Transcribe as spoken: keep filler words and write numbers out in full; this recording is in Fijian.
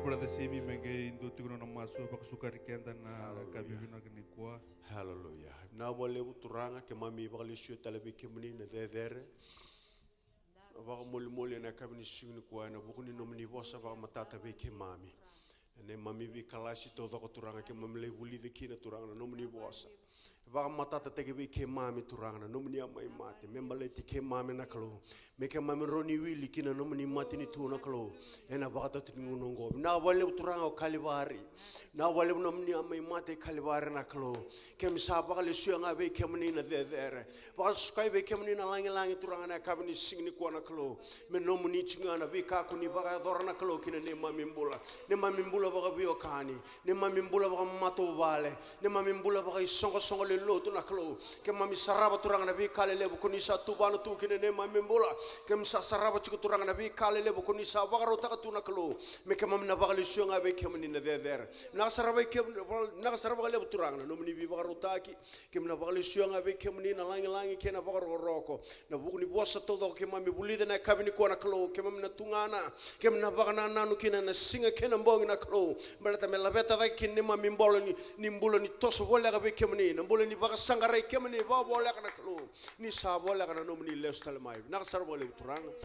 Brother Simi me qai dua tiko na masu vakasukari keda na yakavi vinaka nikua. Hallelujah. Vinaka vakalevu Turaga, keimami vakalesuya tale vei kemuni na cecere. Vakamolimoli ena yakavi ni siga nikua ena vuku ni nomuni vosa vakamatata vei keimami. Ena neimami veikalasi taucoko Turaga keimami lai vulica kina Turaga na nomuni vosa. Vakamatatataki vei keimami Turaga na nomuni a mai mate me baleti keimami na Kalou. Me keimami rawa ni wili kina nomuni matanitu na Kalou. Ena vakatau ni gauna oqo. Vinaka vakalevu Turaga o Kalivari. Vinaka vakalevu nomuni a mai mate i Kalivari na Kalou. Keimami sa vakalesuya ga vei kemuni na cecere. Vakasukai vei kemuni na lagilagi Turaga na yakavi ni siga nikua na Kalou. Me nomuni tiko ga na veika ko ni vakayacora na Kalou ki na neimami bula. Neimami bula vakaveiwekani. Neimami bula vakamatavuvale. Neimami bula vakaisoqosoqo lewe ni lotu na Kalou. Keimami sarava Turaga na veika lelevu ko ni sa tuvana tu ki na neimami bula. Keimami sa sarava tiko Turaga na veika lelevu ko ni sa vakarautaka tu na Kalou. Me keimami na vakalesuya ga vei kemuni na cecere. Vinaka sara vei kemuni, vinaka sara vakalevu Turaga na nomuni veivakarautaki. Keimami na vakalesuya ga vei kemuni na lagilagi kei na vakarokoroko. Na vuku ni vosa taucoko keimami vulica na yakavi nikua na Kalou, keimami na tugana, keimami na vakanananu kina na siga kei na bogi na Kalou. Baleta me laveta cake kina neimami bula ni, ni bula ni toso voleka vei kemuni, na bula ni vakasaqarai kemuni vakavoleka na Kalou. Ni sa voleka na nomuni lesu tale mai. Vinaka sara vakalevu Turaga.